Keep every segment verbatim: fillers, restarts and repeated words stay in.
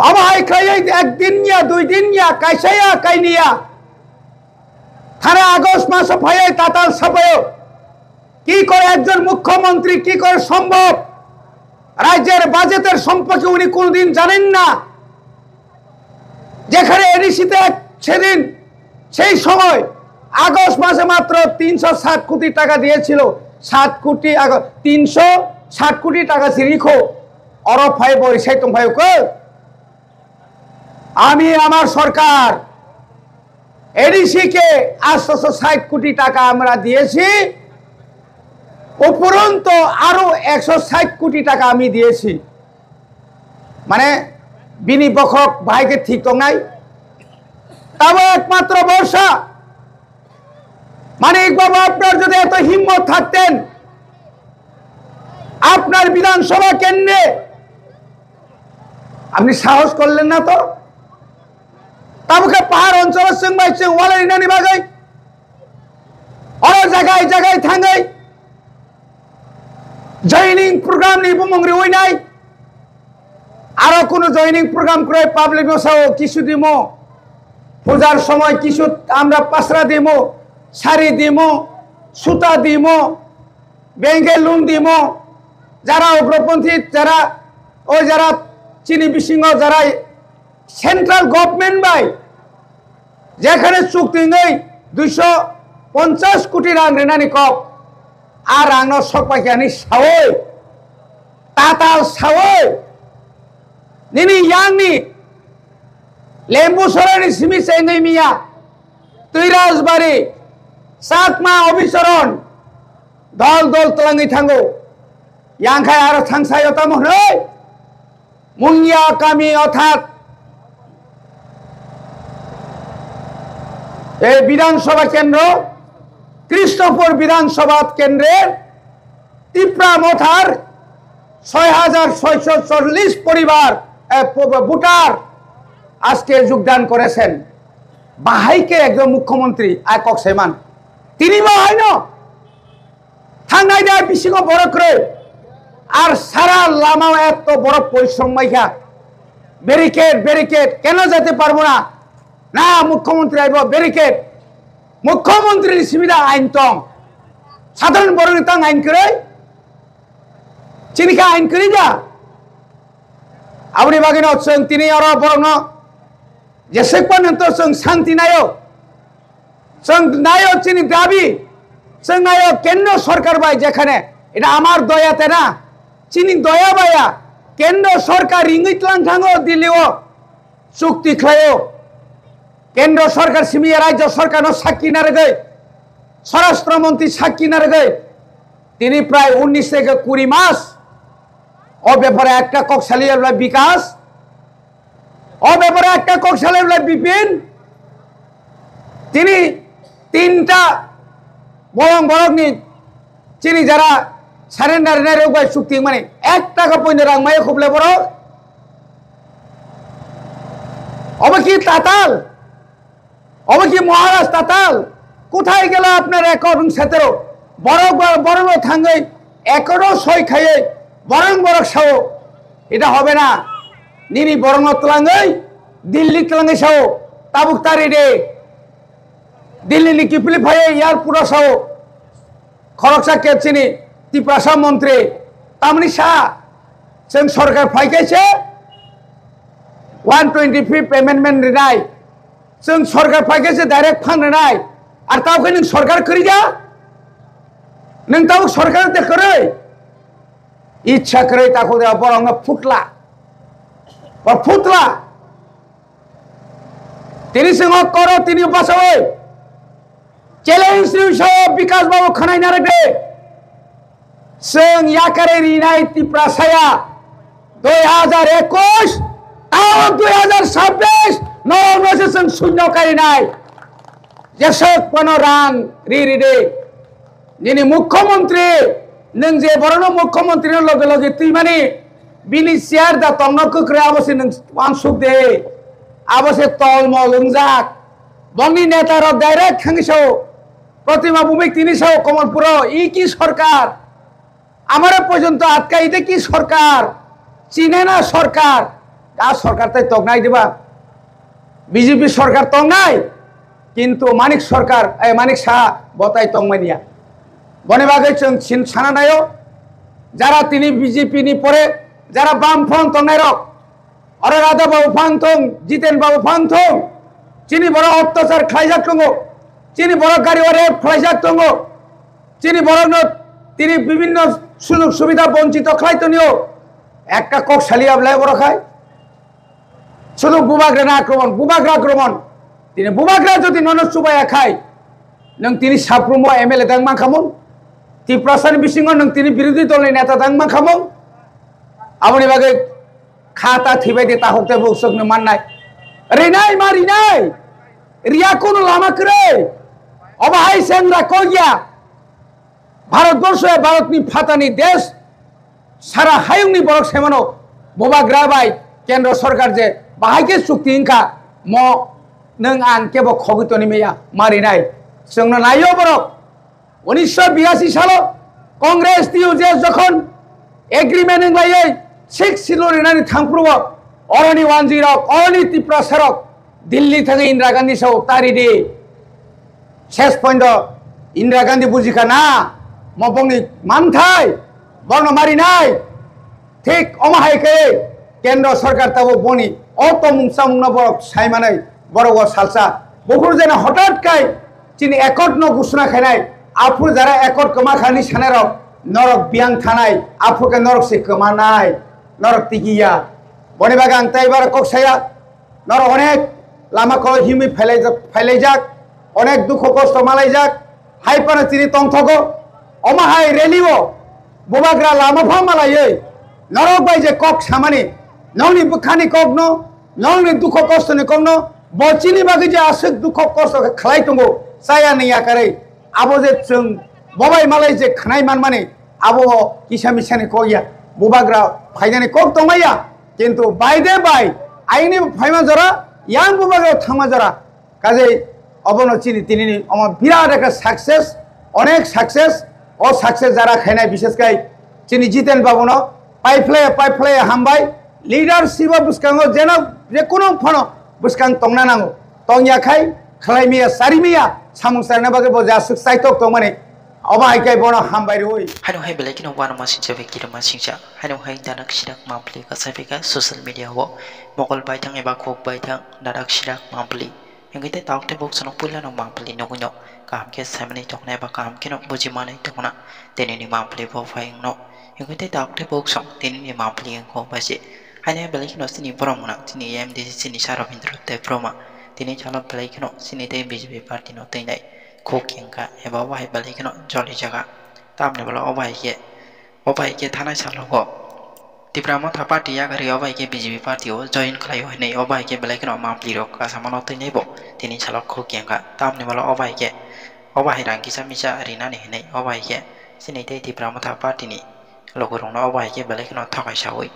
Omo hai khlaiwi ek din ya, dui din ya, kaisa ya, kaini ya. Thana August maso phaiwi tatal sapaio. কি করে একজন মুখ্যমন্ত্রী, কি করে সম্ভব? রাজ্যের বাজেটের সম্পর্কে উনি কোনোদিন জানেন না। যেখানে এডিসিতে সেদিন সেই সময় আগস্ট মাসে মাত্র তিনশো ষাট কোটি টাকা দিয়েছিল। সাত কোটি আগ-, তিনশো ষাট কোটি টাকা সিরিখো অরফ ফাইভ ওই সাইতং ফাইভ কো। আমি আমার সরকার এডিসি কে আটশোশো ষাট কোটি টাকা আমরা দিয়েছি, উপরন্ত আরো একশো ষাট কোটি টাকা আমি দিয়েছি। মানে, bini bokhorok bahai khe thik tongnai? Tamo ekmatro borsa. মানিক বাবু, আপনার যদি এত হিম্মত থাকতেন, আপনার বিধানসভা কেন্দ্রে আপনি সাহস করলেন না তো? Tamo khe pahar oncholo chwng bai chwng walai rinani bagwi oro jagai jagai thangwi joining program ni bumung riwi nai. Aro kuno joining program kwrwi public no sao kisu dimo, pujar somoy kisu amra pasra dimo, sari dimo, suta dimo, bengke lung dimo, jara ugroponthi, jara o jara chini bisingo jara central government bai jekhane chukti wngwi duiso ponchas koti rang rinani kok, a rangno sokpaikha hinwi sawi, tatal sawi, nini yangni Lembu Sorani simi chengwi miya, Twirajbari, Chakma Obicharon, dol dol twlangwi thango, yangkhai aro thangsayo tamo hwnwi, Mungia kami orthat ei বিধানসভা কেন্দ্র, কৃষ্ণপুর বিধানসভা কেন্দ্রের তিপ্রা মথার ছয় হাজার ছয়শো চল্লিশ পরিবার, এ, প-, ভোটার আজকে যোগদান করেছেন। বাহাইকে একজন মুখ্যমন্ত্রী, আ, কক্সেমান, তিনি বাহাইনো Thangnai de bisingo borok kwrwi. Ar sara lamao etto borok porisrom maikha. Barricade, barricade, keno jete parbo na? Na, mukhyamantri aibo barricade. Mukhyamantri ni simi da ain tong. Sadharon borok ni tang ain kwrwi? Chini khe ain kwrwi da? Aboni bagwi no chwng tini oro borok no jeswk porjonto chwng santi naio. Chwng naio chini dabi, chwng naio kendro sorkar bai jekhane, eta amar doya te na, chini doya baya, kendro sorkar ringwi tlang thango Delhi o, chukti khlaio. Kendro sorkar simi rajyo sorkar no sakki narwgwi, swarashtra montri sakki narwgwi, tini prai unnish theke kuri mas, o bepare ekta kok saliya bla Bikas, O bepare ekta kok salai bwlai Bipin, tini tinta bolong borokni chini jara surrender rinai rok bai chukti mani ek taka poino rang maya khuble borok. Obo ki tatal? Obo ki Maharaj tatal? কোথায় গেল আপনার অ্যাকাউন্ট সতেরো? বড় বড় বড় থাঙ্গাই অ্যাকাউন্টও সই খাইয়ে বরং বরং সাও। এটা হবে না। Nini borokno twlangwi Delhi twlangwi sao, tabuk tari de. Delhi ni kiphilwi phaiwi airport o sao, khoroksa kebsini Tiprasa montri, tamni sa, chwng sorkar phaikhe se one twenty fifth amendment rinai, chwng sorkar phaikhe se direct phan rinai, ar tao khe nwng sorkar kwrwi da? Nwng tabuk sorkar de kwrwi? Ichha kwrwi takhuk de borokno phutla. Ba phutla. Tini chwng o koro tini bachawi. Challenge ni sao Bikas Babu khwnai narwk de. Chwng yakarwi rinai Tiprasaya dui hajar ekush, tao dui hajar chabbish, norokno se chwng sunyo karinai. Jeswk bono rang ri ri de. Nini mukhyamantri, nwng je borokno mukhyamantri no loge loge twimani, bini chair da tongno kwkrwi abo se nwng uansuk de, abo se tolmol wngjak. Bongni neta rok direct thangwi sao, Protima Bhumik tini sao Kamalpuro, "Ei ki sorkar? Amare porjonto atkai de ki sorkar? Chine na sorkar?" Ta sorkar tai tongnai diba? B J P sorkar tongnai, kintu Manik sorkar, eh, Manik Saha bo tai tongmaniya. Boni bagwi chwng sin sana naio, jara tini B J P ni pore jara bam phang tongnai rok, Oro Radha Babu phang thung, Jiten Babu phang thung, chini borok ottachar khlaijak tongo, chini borok gari o rape khlaijak tongo, chini borokno tini bibinno sujog subida bonchito khlai tonio, ekta kok saliya belai borok hai. Sudu bubagrana akromon, bubagra akromon. Tini bubagra jodi nono chubaya khai, nwng tini saprumo M L A dang mankhamung, Tiprasani bisingo nwng tini birodhi dolni neta dang mankhamung. Aboni bagwi kha ta thwibai de tahok tei buksukno mannai. Rinai ma rinai. Riya kono lama kwrwi. Obo hai sengra kogya. Bharatborsho ya Bharatni phatani desh, sara hayungni borok semano bubagra bai kendro sorkar je bahai khe chukti wngkha, mo nwng ang kebo khogwi toni maya marinai. Chwngno naio borok, unisho birasi salo Congress T U J jokhon agreement wnglaiwi six schedule rinani thangphuru oroni wanjwi rok, oroni Tiprasa rok Delhi thangwi Indira Gandhi sao tari di. Ses point o Indira Gandhi bujikha na, mo bongni manthai, bongno marinai. Thik omo hai khe kendro sorkar tabuk boni o tomung chamungno borok sai manai, borok o salsa. Buphuru jena hotat kai chini accord no gusuna khainai, aphuru jara accord kwma khani sanai rok norok biyang thanai, aphuru khe norok se kwmanai, norok tikiya. Boni bagwi ang tei bar kok saya, Norok onek lama kolo himwi phailai-, phailaijak, onek dukho kosto malaijak, hai phano chini tongthogo. Omo hai rally o bubagra lama pha malaiwi norok bai je kok samani, nongni bwkhani kokno, nongni dukho kostoni kokno, bo chini bagwi je aswk dukho kosto khe khlai tongo, chaya ni yakarwi. Abo je chwng bobai malai je khwnai manmani, abo kisa misani kok ya, bubagra phainani kok tongmaya. Kintu bai de bai, ayini phaima jora, yang bubagra thangma jora. Kajei obono chini tinini omo birat ekta success, onek success, o success jara khainai bishes kai chini Jiten Babuno paiphlaya, paiphlaya hambai, leadership o bwskango jeno jekono phano bwskang tongna nango. Tongya khai, khlai miya, sari miya, samung sarina bagwi bo jaswk chaitok tongmani, obo hai khe bono hambai rwi. Haino hai belai kheno uanama singcha bai kirima singcha. Haino hai danak sirak mampli kasai phaikha social media o. Mokol baithang eba khuk baithang danak sirak mampli. Hingke tei tauk tei bok sonok puila no mampli nugui no. Kaham khe saimani tongna eba kaham kheno bujimanai tongna. Tini ni mampli bo phai wngno. Hingke tei tauk tei bok song tini ni mampli wngkho bai se. Haino hai belai kheno chini borok mwnang chini M D C chini Sir Robindra Debbarma. Tini chalo belai kheno chini tei B J P party no twi nai. Khuk wngkha eba obo hai belai kheno joli jaga. Tamni bwla obo hai khe, obo hai khe thanai salogo Tipra Motha Party yakarwi obo hai khe B J P party o join khlaio hinwi obo hai khe belai kheno mampli rok kasamano twi nai bo tini salo khuk wngkha. Tamni bwla obo hai khe, obo hai rang kisa misa rinani hinwi obo hai khe chini tei Tipra Motha Party ni lukurokno obo hai khe belai kheno thokai saui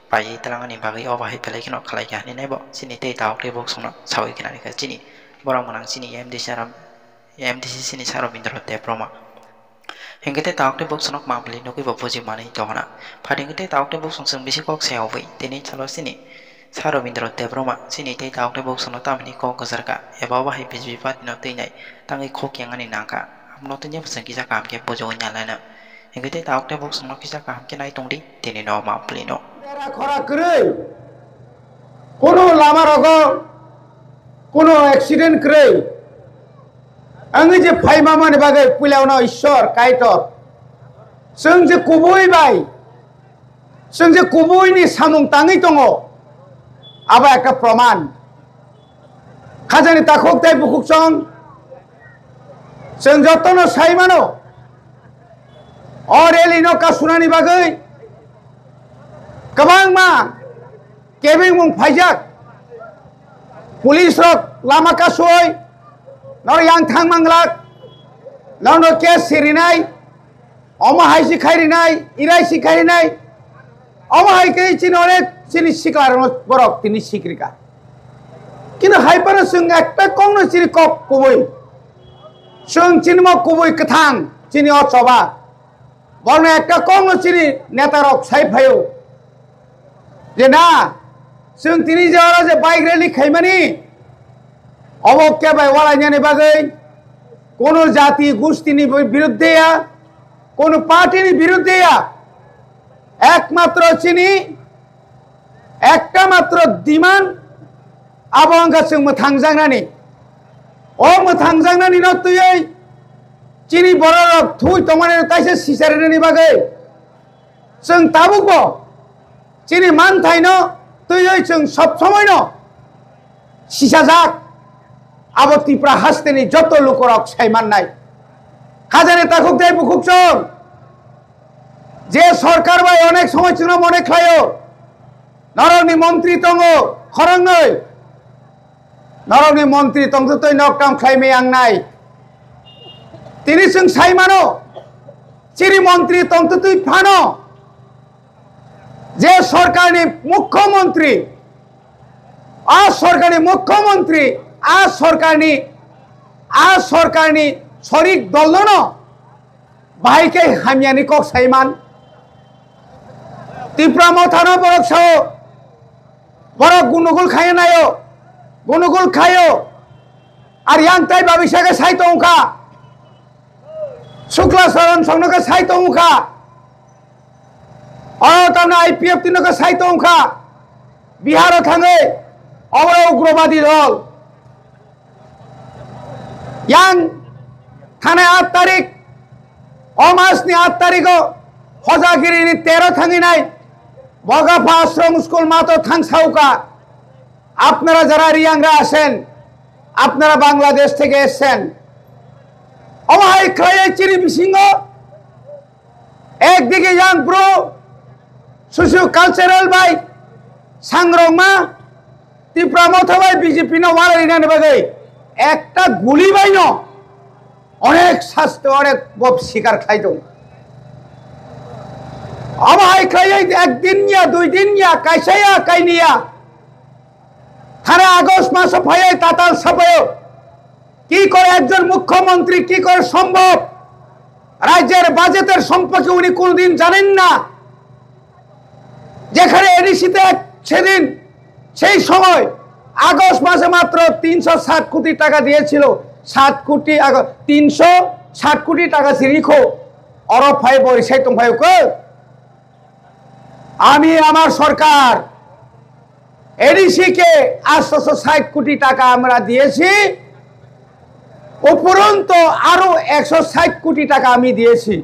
paiwi twlangani bagwi obo hai belai kheno khlai kha hinwi nai bo chini tei tauk tei bok songno saui khnani kha chini borok mwnang chini M D C ram M D C chini Sir Robindra Debbarma. Hingke tei tauk tei bok sonok mampli nugui bo buji manwi tongna. Phati hingke tei tauk tei bok song chwng bisi kok se obwi tini chalo chini Sir Robindra Debbarma chini tei tauk tei bok songno tamni kok gujharkha eba obo hai B J P party no twi nai tangwi khuk wngani nangkha. Abono tini bwswng kisa kaham khe bujogwi nalaina. Hingke tei tauk tei bok songno kisa kaham khe nai tongdi tini no mampli no. Era khora kwrwi, kuno lama rogo kuno accident kwrwi. Ang je phaima mani bagwi puila uno Ishwar Kaitor. Chwng je kubui bai, chwng je kubui ni samung tangwi tongo. Abo ekta proman. Khajani takhuk tei bukhuk chwng, chwng jotono sai mano. O rally no kasunani bagwi kwbangma kebengmung phaijak. Police rok lama kasui, nor yang thang manglak, nor no case sirinai, omo hai si khai rinai, irai si khai rinai, omo hai khe chini onek chini sikla rok borok tini sikrika. Kintu hai phano chwng ekta kokno chini kok kubui, chwng chini mo kubui kwthang, chini o choba, borokno ekta kokno chini neta rok sai phaio. Je na, Chwng tini je oro je bike rally khaimani, obo khe bai walainani bagwi, kono jati gustini bi-, biruddhe ya, kono party ni biruddhe ya, ekmatro chini ekta matro demand, abo wngkha chwng mwthangjaknani. O mwthangjaknani no twiwi chini bororok thui tongmani no taisa sicharinani bagwi chwng tabukbo chini manthaino twiwi chwng sob somoino sichajak. Abo Tripura hasteni joto lukorok sai mannai. Khajani takhuk tei bukhuk chwng je sorkar bai onek somoy chwngno mone khlaio, norokni montri tongo khoroknwi, norokni montri tongtwtwi noktam khlaimai ang nai. Tini chwng sai mano, chini montri tongtwtwi phano je sorkarni mukhyamantri, a sorkarni mukhyamantri, a sorkarni, a sorkarni sorik dolno bahai khe hamyani kok saiman. Tipra Mothano borok sao, borok gunugul khayo nayo, gunugul khayo. Ar yang tai babi sake sai tongkha, Sukla Charan Songno khe sai tongkha, oro tamna I P F T no khe sai tongkha, Biharo thangwi oboro ugrobadi dol. Yang thanai aat tarik, o masni aat tariko Hojagirini tero thanginai Bogapha Ashram School mato thangsauka. আপনারা যারা রিয়াংরা আছেন, আপনারা বাংলাদেশ থেকে এসেছেন। Omo hai khlai chini bisingo ekdige yang bro socio cultural bai sangrongma Tipra Motha bai B J P no walainani bagwi ekta guli bai no onek saste onek bob sikar khlai tongo. Omo hai khlai ek din ya, dui din ya, kaisa ya, kaini ya. Thane August maso phaiwi tatal sapaio. কি করে একজন মুখ্যমন্ত্রী, কি করে সম্ভব? রাজ্যের বাজেটের সম্পর্কে উনি কোনোদিন জানেন না। যেখানে এডিসিতে এক, সেদিন, সেই সময় আগস্ট মাসে মাত্র তিনশো ষাট কোটি টাকা দিয়েছিল। সাত কোটি আগ-, তিনশো ষাট কোটি টাকা সিরিখো অরব ফাইভ ওই সাইতং ফাইভ কো। আমি আমার সরকার এডিসি কে আটশোশো ষাট কোটি টাকা আমরা দিয়েছি, উপরন্ত আরো একশো ষাট কোটি টাকা আমি দিয়েছি।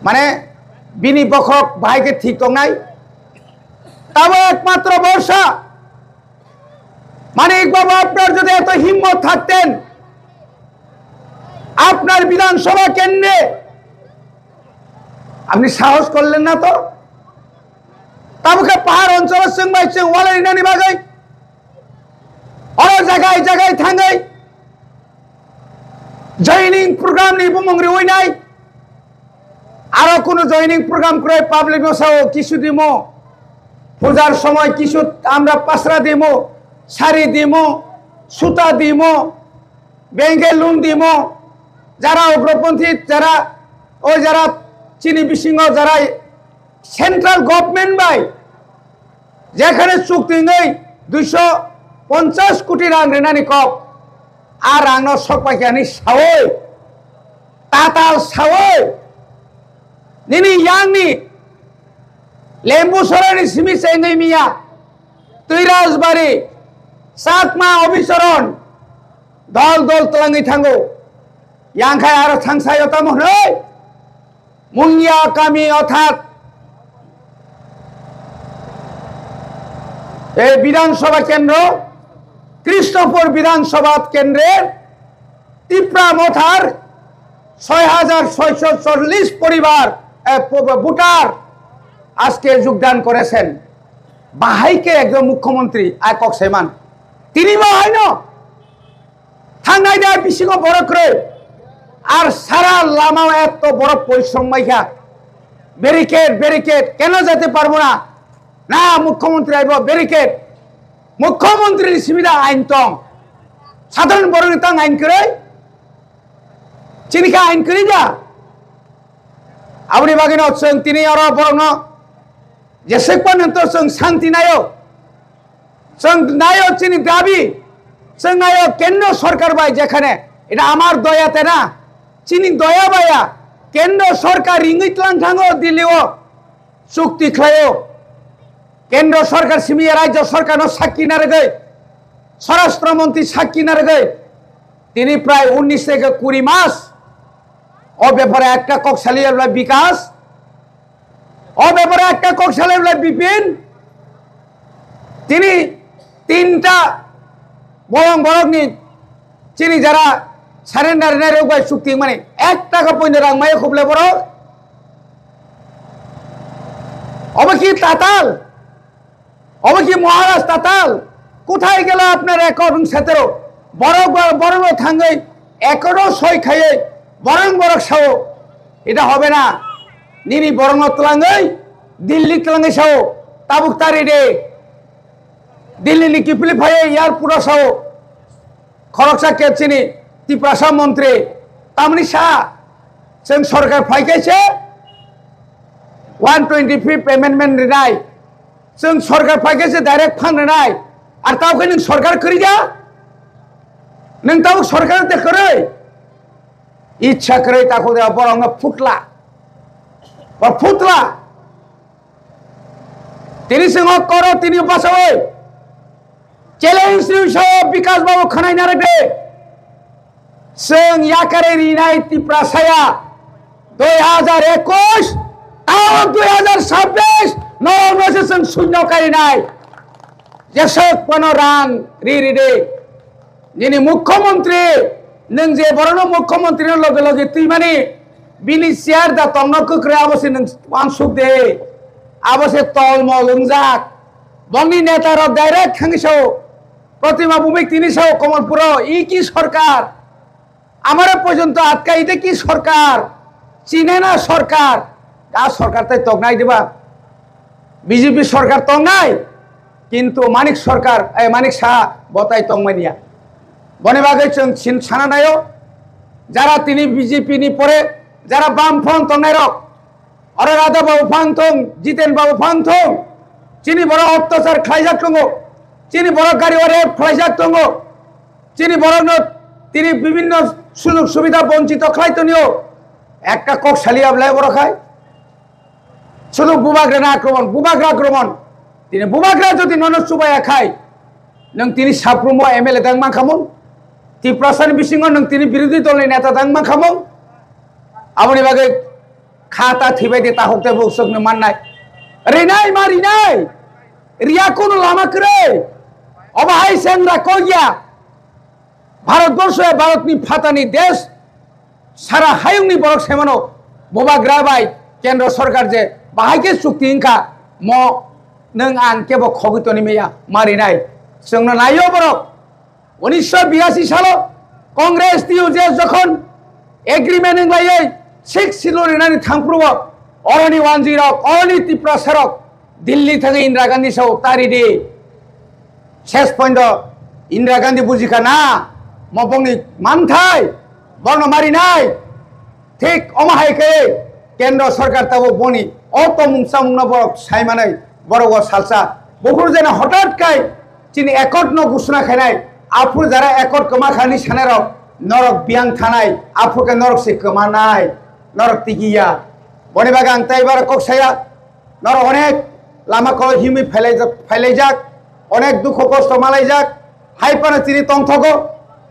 মানে, bini bokhorok bahai khe thik tongnai, tamo ekmatro borsa. মানিক বাবু, আপনার যদি এত হিম্মত থাকতেন, আপনার বিধানসভা কেন্দ্রে আপনি সাহস করলেন না তো? Tabuk khe pahar oncholo chwng bai chwng walainani bagwi oro jagai jagai thangwi joining program ni bumung riwi nai. Aro kunu joining program kwrwi public no sao kisu dimo, pujar somoy kisu amra pasra dimo, sari dimo, suta dimo, bengke lung dimo, jara ugroponthi, jara o jara chini bisingo jara central government bai যেখানে চুক্তি নেই দুইশো পঞ্চাশ কোটি rang rinani kok, a rang no sokpaikani sawi, tatal sawi, nini yangni Lembu Sorani simi chengwi miya, Tuirajbari, Chakma Obicharon, dol dol twlangwi thango, yangkhai aro thangsayo tamo hwnwi, মুঙিয়া কামি অর্থাৎ এই বিধানসভা কেন্দ্র, কৃষ্ণপুর বিধানসভা কেন্দ্রের তিপ্রা মথার ছয় হাজার ছয়শো চল্লিশ পরিবার, এ, প-, ভোটার আজকে যোগদান করেছেন। বাহাইকে একজন মুখ্যমন্ত্রী আয় কক্সেমান, তিনি বাহাইন Thangnai da bisingo borok kwrwi. Ar sara lamao etto borok porisrom maikha. Barricade, barricade, keno jete parbo na? Na, mukhyamantri aibo barricade. Mukhyamantri ni simi da ain tong. Sadharon borok ni tang ain kwrwi. Chini khe ain kwrwi da. Aboni bagwi no chwng tini oro borok no jeswk porjonto chwng santi naio. Chwng naio chini dabi, chwng naio kendro sorkar bai, jekhane eta amar doya tena, chini doya baya, kendro sorkar ringwi tlang thango Delhi o, chukti khlaio. Kendro sorkar simi rajyo sorkar no sakki narwgwi, swarashtra montri sakki narwgwi, tini prai unnish theke kuri mas. O bepare ekta kok sali ebla Bikas, o bepare ekta kok sali ebla Bipin. Tini tinta bolong borokni chini jara surrender rinai rok bai chukti mani ek taka poino rang maya khuble borok. Obo ki tatal? Obo ki Maharaj tatal? Kuthai gelo apnar record wng setero? Borok ba-, borok no thangwi record o soi khaiwi borok borok sao. Eta hobe na. Nini borok no twlangwi Delhi twlangwi sao. Tabuk tari de. Delhi ni kiphilwi phaiwi airport o sao. Khoroksa kep chini Tiprasa montri tamni sa, chwng sorkar phaikhe se one twenty fifth amendment rinai, chwng sorkar phaikhe se direct phan rinai, ar tao khe nwng sorkar kwrwi da, nwng tabuk sorkar de kwrwi, ichha kwrwi takhuk de borok no phutla, ba phutla, tini chwng o koro tini basawi. Challenge ni sao Bikas Babu khwnai narwk de. Chwng yakarwi rinai Tiprasaya dui hajar ekush, tao dui hajar chabbish norok no se chwng sunyo karinai. Jesok bono rang ri ri de. Nini mukhyamantri, nwng je borokno mukhyamantri no loge loge twimani, bini chair da tongno kwkrwi abo se nwng uansuk de. Abo se tolmol wngjak. Bongni neta rok direct thangwi sao, Protima Bhumik tini sao Komolpuro, "Ei ki sorkar? Amare porjonto atkai de ki sorkar? Chine na sorkar? A sorkar tai tongnai diba? B J P sorkar tongnai, kintu Manik sorkar, eh, Manik Saha bo tai tongmaniya." Boni bagwi chwng sin sana naio, jara tini B J P ni pore jara bam phone tongnai rok, Oro Radha Babu phang thung, Jiten Babu phang thung. Chini borok ottachar khlaijak tongo. Chini borok gari o rape khlaijak tongo. Chini borokno tini bibhinno sujog subidha bonchito khlai tonio. Ekta kok saliya belai borok hai. Sudu bubagrano akromon, bubagra akromon. Tini bubagra jodi nono chubaya khai, nwng tini saprumo M L A dang mankhamung. Tiprasani bisingo nwng tini birodhi dolni neta dang mankhamung. Aboni bagwi Kha ta thwibai de tahuk tei buksukno mannai. Rinai ma rinai. Riya kunu lama kwrwi. Obo hai sengra kok ya. Bharatborsho ya Bharatni phatani desh. Sara hayungni borok semano. Bubagra bai kendro sorkar je bahai khe chukti wngkha. Mo nwng ang kebo khogwi toni maya ma rinai. Chwngno naio borok. Unisho biyasi salo Congress T U J jokhon agreement wng laiwi six schedule rinani thangphuru o oroni wanjwi rok, oroni Tiprasa rok Delhi thangwi Indira Gandhi sao tari di. Ses point o Indira Gandhi bujikha na, mo bongni manthai, bongno marinai. Thik omo hai khe kendro sorkar tabuk boni o tongmung chamungno borok sai manwi borok o salsa. Buphuru jena hothat kai chini accord no gusuna khainai. Aphuru jara accord kwma khani sanai rok norok biyang thanai. Aphuru khe norok se kwmanai. Norok tikiya. Boni bagwi ang tei bar kok saya. Norok onek lama kolo himwi phailai-, phailaijak, onek dukho kosto malaijak, hai phano chini tongthogo.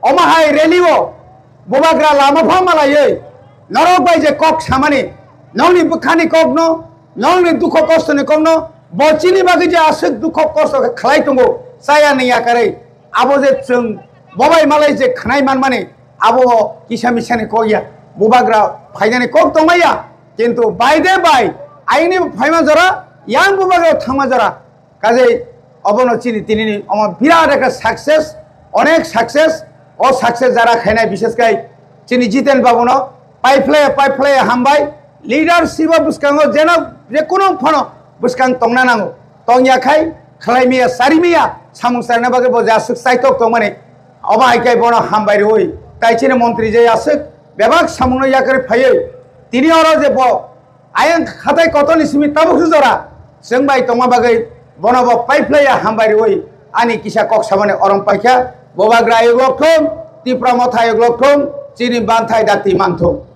Omo hai rally o bubagra lama pha malaiwi norok bai je kok samani, nongni bwkhani kokno, nongni dukho kostoni kokno, bo chini bagwi je aswk dukho kosto khe khlai tongo, chaya ni yakarwi. Abo je chwng bobai malai je khwnai manmani, abo kisa misani kok ya, bubagra phainani kok tongmaya, kintu bai de bai, ayini phaima jora, yang bubagra thangma jora. Kajei obono chini tinini omo birat ekta success, onek success, o success jara khainai bishes kai chini Jiten Babuno, paiphlaya, paiphlaya hambai, leadership o bwskango jeno jekunu phano bwskang tongna nango. Tongya khai, khlai miya, sari miya, samung sarina bagwi bo jaswk saitok tongmani. Obo hai khe bono hambai rwi, tai chini montri je aswk bebak samungno yakarwi phaiwi. Tini oro je bo ayang khatai kotorni simi tabuk jora, chwng bai tongma bagwi bono bo paiphlaya hambai rwi. Ani kisa kok samani orom paikha, Bubagra ayuk lokthung, Tipra Motha ayuk lokthung, chini banthai dati manthung.